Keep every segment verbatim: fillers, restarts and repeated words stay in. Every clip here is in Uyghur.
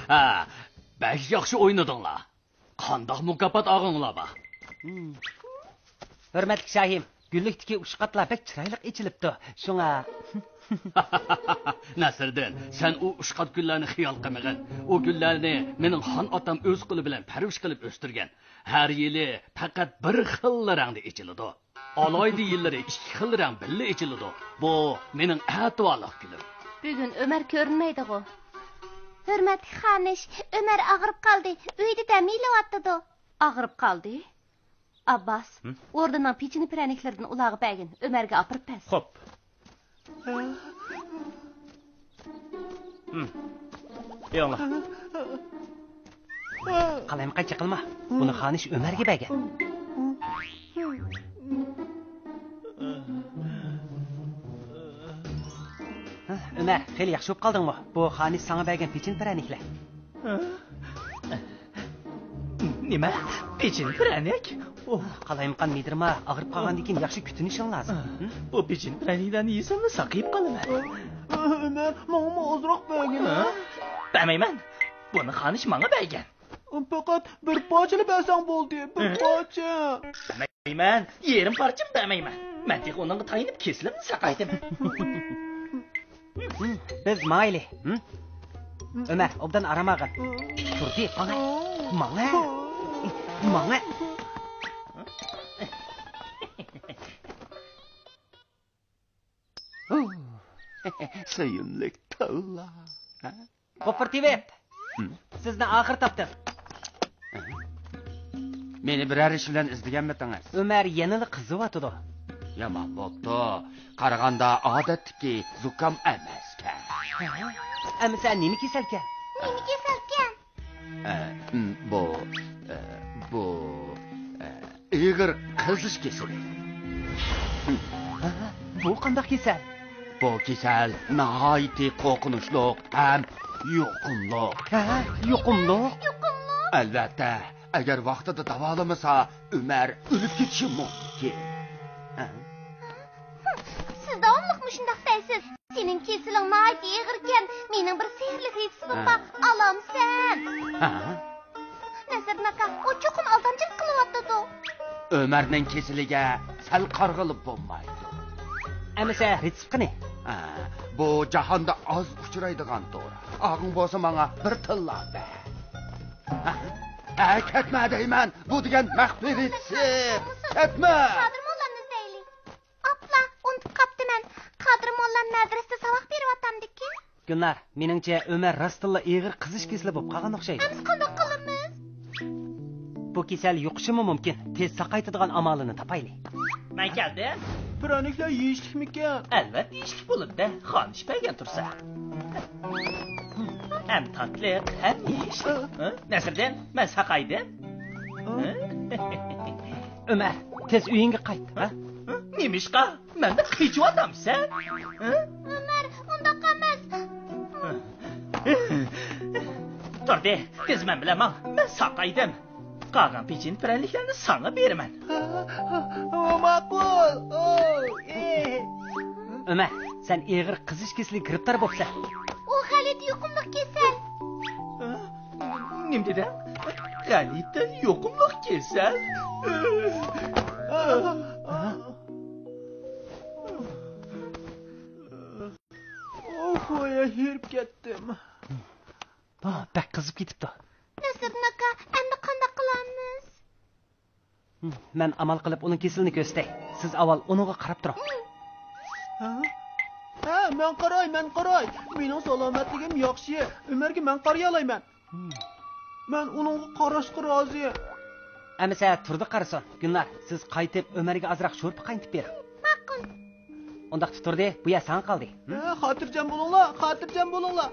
ھە، بەك ياخشى ئوينىدىڭلار. قانداق مۇكاپات ئالغىنىڭلار بار؟ ھۆرمەتلىك شاھىم، گۈللۈكتىكى ئۇشقاتلار بەك چىرايلىق ئېچىلىپتۇ. شۇڭا. نەسىردىن، سەن ئۇ ئۇشقات گۈللەرنى خىيال قىلمىغىن. ئۇ گۈللەرنى مېنىڭ خان ئاتام ئۆز قولى بىلەن پەرۋىش قىلىپ ئۆستۈرگەن. ھەر يىلى پەقەت بىر خىللا رەڭدە ئېچىلىدۇ. ئالاھىدە يىللىرى ئىككى خىل رەڭ بىللە ئېچىلىدۇ. بۇ مېنىڭ ئەتىۋارلىق گۈلۈم. بۈگۈن ئۆمەر كۆرۈنمەيدىغۇ؟ ھۆرمەتلىك خانىش، ئۆمەر ئاغرىپ قالدى. ئۆيدە دەم ئېلىۋاتىدۇ. ئاغرىپ قالدى؟ ئابباس، ھىم؟ ئوردىنىڭ پېچىنە پىرەنىكلىرىدىن ئۇلارغا بەرگىن، ئۆمەرگە ئاپىرىپ بەرسۇن. خوپ. ھىم. ياڭلا. قالايمىقان چېقىلما. بۇنى خانىش ئۆمەرگە بەرگەن. ھە، ئۆمەر، خېلى ياخشى بولۇپ قالدىڭمۇ؟ بۇ خانىش ساڭا بەرگەن پېچىنە پىرەنىكلەر. نېمە؟ پېچىنە پىرەنىك؟ ئوھ. قالايمىقان مىدىرما، ئاغرىپ قالغاندىن كېيىن ياخشى كۈتۈنۈشۈڭ لازىم. ھە؟ بۇ پېچىنە پىرەنىكلەرنى يېسەملا ساقىيىپ قالىمەن. ئۆمەر، ماڭىمۇ ئازراق بەرگىنە. ھە؟ بەرمەيمەن. بۇنى خانىش ماڭا بەرگەن. پەقەت بىر پارچىلا بەرسەڭ بولدى، بىر ھە؟ پارچە. بەرمەيمەن، يېرىم پارچىمۇ بەرمەيمەن. مەن تېخى ئۇنىڭغا تايىنىپ كېسىلىمنى ساقايتىمەن. بىز ماڭايلى. ھىم؟ ئۆمەر، ئوبدان ئارام ئالغىن. تۇردى، ماڭا. ماڭا. ماڭا. سۆيۈملۈك تىللار. قوپۇرتىۋېپ! ھىم؟ سىزنى ئاخىر تاپتىم. مېنى بىرەر ئىش بىلەن ئىزدىگەنمىتىڭىز؟ ئۆمەر يەنىلا قىزىۋاتىدۇ. يامان بوپتۇ. قارىغاندا ئادەتتىكى زۇكام ئەمەسكەن. ئەمىسە نېمە كېسەلكەن؟ نېمە كېسەلكەن؟ ئە، م، بۇ، ئە، بۇ، ئە، ئېغىر قىزىش كېسىلى. ھە؟ بۇ قانداق كېسەل؟ بۇ كېسەل ناھايىتى قورقۇنچلۇق ھەم يۇقۇملۇق. ھە؟ يۇقۇملۇق؟ ئەلۋەتتە، ئەگەر ۋاقتىدا داۋالىمىسا، ئۆمەر ئۆلۈپ كېتىشى مۇمكىن. ھە؟ سىز داۋاملىق مۇشۇنداق دەيسىز. سېنىڭ كېسىلىڭ ناھايىتى ئېغىركەن. مېنىڭ بىر سېھىرلىك رېتسېپىم ھە. بار، ئالامسەن؟ ھە؟ نەسىردىن ئاكا، ئۇ چوقۇم ئالدامچىلىق قىلىۋاتىدۇ. ئۆمەرنىڭ كېسىلىگە سەل قارىغىلى بولمايدۇ. ئەمىسە رېتسېپ قېنى؟ ھە، بۇ جاھاندا ئاز ئۇچرايدىغان دورا. ئاغىڭ بولسا ماڭا بىر تىللا بەر. ھە؟ ھە، كەتمە دەيمەن. بۇ دېگەن مەخپىي رېتسېپ. كەتمە. قادىر موللامنى ئىزدەيلى. ئاپلا، ئۇنتۇپ قاپتىمەن. قادىر موللام مەدرىسىدە ساۋاق بېرىۋاتامدىكىن. گۈلنار، مېنىڭچە ئۆمەر راستتىنلا ئېغىر قىزىش كېسىلى بولۇپ قالغان ئوخشايدۇ. ئەمىسە قانداق قىلىمىز؟ بۇ كېسەل يۇقۇشىمۇ مۇمكىن. تېز ساقايتىدىغان ئامالىنى تاپايلى. مەن كەلدىم. پىرەنىكلەر يېيىشلىكمىكەن؟ ئەلۋەتتە يېيىشلىك بولىدۇ-دە، خانىش بەرگەن تۇرسا. ھەم تاتلىق، ھەم يېيىشلىك. ھە؟ نەسىردىن، مەن ساقايدىم. ھە؟ ئۆمەر، تېز ئۆيۈڭگە قايت، ھە؟ نېمىشقا؟ مەندىن قېچىۋاتامسەن؟ ھە؟ ئۆمەر، ئۇنداق ئەمەس. تۇردى، تېز مەن بىلەن ماڭ، مەن ساقايدىم. قالغان پېچىنە پىرەنىكلەرنى ساڭا بېرىمەن. ماقۇل. ئۆمەر، سەن ئېغىر قىزىش كېسىلىگە گىرىپتار بوپسەن. ئۇ غەلىتە يۇقۇملۇق كېسەل. نېمە دېدىڭ؟ غەلىتە يۇقۇملۇق كېسەل. ئوھ، ھېرىپ كەتتىم. ئاھ، بەك قىزىپ كېتىپتۇ. نەسىردىن ئاكا، ئەمدى قانداق قىلارمىز؟ مەن ئامال قىلىپ ئۇنىڭ كېسىلىنى كۆرسىتەي. سىز ئاۋۋال ئۇنىڭغا قاراپ تۇرۇڭ. ھە؟ ھە، مەن قاراي، مەن قاراي. مېنىڭ سالامەتلىكىم ياخشى. ئۆمەرگە مەن قارىيالايمەن. مەن ئۇنىڭغا قاراشقا رازى. ئەمىسە تۇردى قارىسۇن. گۈلنار، سىز قايتىپ ئۆمەرگە ئازراق شورپا قاينىتىپ بېرىڭ. ماقۇل. ئۇنداقتا تۇردى، بۇ يەر ساڭا قالدى. ھە، خاتىرجەم بولۇڭلار، خاتىرجەم بولۇڭلار.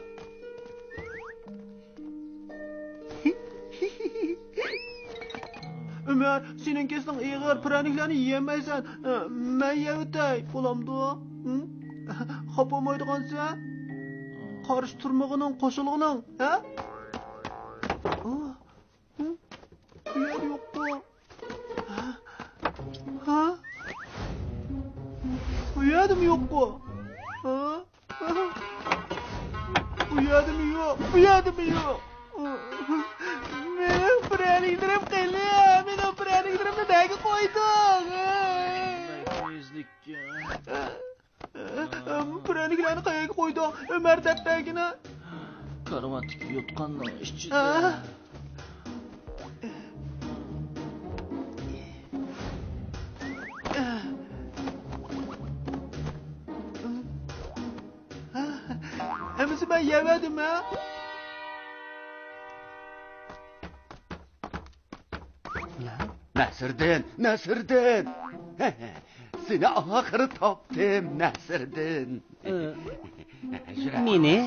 ئۆمەر، سېنىڭ كېسىلىڭ ئېغىر، پىرەنىكلەرنى يېيەلمەيسەن. مەن يەۋېتەي، بولامدۇ؟ ھە؟ خاپا بولمايدىغانسەن؟ قارشى تۇرمىغىنىڭ، قوشۇلغىنىڭ، ھە؟ ئۇ يەردە يوققۇ. ھە؟ ئۇ يەردىمۇ يوققۇ؟ ھە؟ ئۇ يەردىمۇ يوق، بۇ يەردىمۇ يوق. مېنىڭ پىرەنىكلىرىم قېنى؟ مېنىڭ پىرەنىكلىرىمنى نەگە قويدۇڭ؟ پىرەنىكلەرنى قەيەرگە قويدۇڭ؟ ئۆمەر دەپ بەرگىنە. كارىۋاتتىكى يوتقاننىڭ ئىچىدە. ئەمىسە مەن يەۋەردىم ھە. نەسىردىن، نەسىردىن! سېنى ئاخىرى تاپتىم، نەسىردىن! ئى، يۈرە. مېنى؟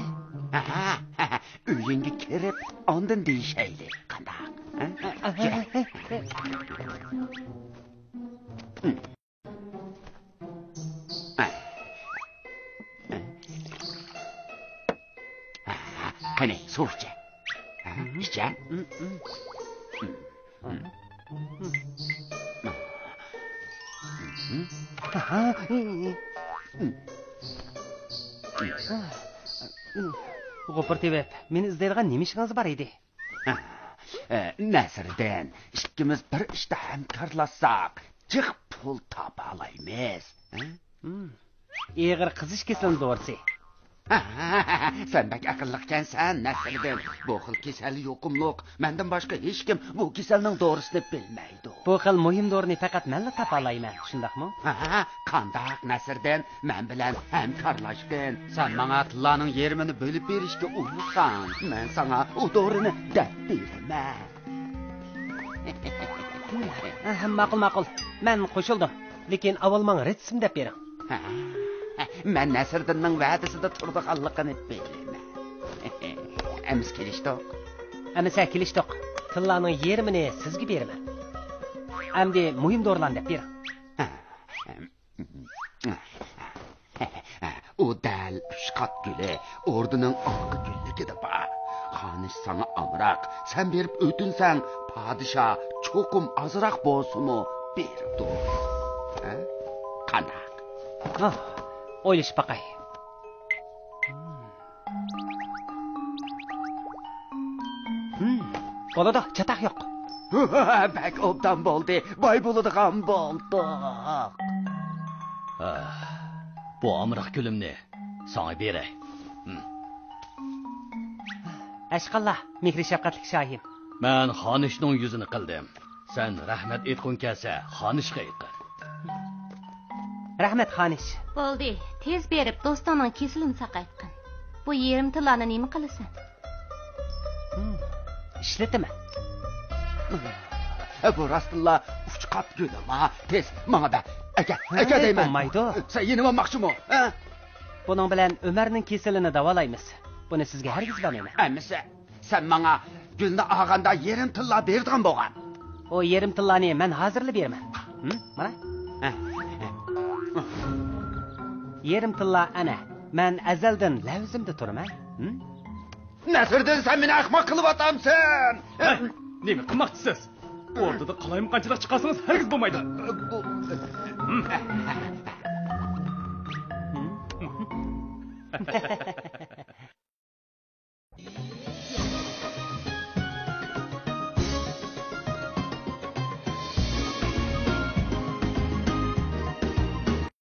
ئۆيۈڭگە كىرىپ، ئاندىن دېيىشەيلى، قانداق؟ ھە؟ يۈرە. قېنى، سۇ ئىچە. ئىچە. غوپۇر تېۋىپ، مېنى ئىزدەيدىغان نېمە ئىشىڭىز بار ئىدى؟ ئە، نەسىردىن، ئىككىمىز بىر ئىشتا ھەمكارلاشساق، جىق پۇل تاپالايمىز. ھە؟ ھىم. ئېغىر قىزىش كېسىلىنىڭ دورىسى. سەن بەك ئەقىللىقكەنسەن، نەسىردىن. بۇ خىل كېسەل يۇقۇملۇق. مەندىن باشقا ھېچكىم بۇ كېسەلنىڭ دورىسىنى بىلمەيدۇ. بۇ خىل مۇھىم دورىنى پەقەت مەنلا تاپالايمەن، شۇنداقمۇ؟ ھە، قانداق، نەسىردىن؟ مەن بىلەن ھەمكارلاشقىن. سەن ماڭا تىللانىڭ يېرىمىنى بۆلۈپ بېرىشكە ئۇنىمىساڭ، مەن ساڭا ئۇ دورىنى دەپ بېرىمەن. ھە، ماقۇل، ماقۇل. مەن قوشۇلدۇم. لېكىن ئاۋۋال ماڭا رېتسېپنى دەپ بېرىڭ. ھە، مەن نەسىردىننىڭ ۋەدىسىدە تۇرىدىغانلىقىنى بىلىمەن. ئەمىسە كېلىشتۇق. ئەمىسە كېلىشتۇق. تىللانىڭ يېرىمىنى سىزگە بېرىمەن. ئەمدى مۇھىم دورىلارنى دەپ بېرىڭ. ئۇ دەل ئۈچ قات گۈلى، ئوردىنىڭ ئارقا گۈللۈكىدە بار. خانىش ساڭا ئامراق، سەن بېرىپ ئۆتۈنسەڭ، پادىشاھ چوقۇم ئازراق بولسىمۇ بېرىدۇ. ھە؟ قانداق؟ ھا، ئويلىشىپ باقاي. ھىم، بولىدۇ، چاتاق يوق. بەك ئوبدان بولدى، باي بولىدىغان بولدۇق. ئاھ، بۇ ئامراق گۈلۈمنى ساڭا بېرەي. ھىم. ئەشقاللا، مېھرى شەپقەتلىك شاھىم. مەن خانىشنىڭ يۈزىنى قىلدىم. سەن رەھمەت ئېيتقۇڭ كەلسە، خانىشقا ئېيتقىن. رەھمەت، خانىش. بولدى، تېز بېرىپ دوستۇڭنىڭ كېسىلىنى ساقايتقىن. بۇ يېرىم تىللانى نېمە قىلىسەن؟ ھىم، ئىشلىتىمەن. بۇ راستتىنلا ئۈچ قات گۈلىما. تېز، ماڭا بەر. ئەكەل، ھەي، ئەكەل دەيمەن. بولمايدۇ. سەن يېنىۋالماقچىمۇ؟ ھە؟ بۇنىڭ بىلەن ئۆمەرنىڭ كېسىلىنى داۋالايمىز. بۇنى سىزگە ھەرگىز بەرمەيمەن. ئەمىسە، سەن ماڭا گۈلنى ئالغاندا يېرىم تىللا بېرىدىغان بولغان. ئۇ يېرىم تىللانى مەن ھازىرلا بېرىمەن. ھىم، مانا. يېرىم تىللا ئەنە. مەن ئەزەلدىن لەۋزىمدە تۇرىمەن. ھىم؟ نەسىردىن، سەن مېنى ئەخمەق قىلىۋاتامسەن؟ ھە؟ نېمە قىلماقچىسىز؟ ئوردىدا قالايمىقانچىلىق چىقارسىڭىز ھەرگىز بولمايدۇ. بۇ، ھىم.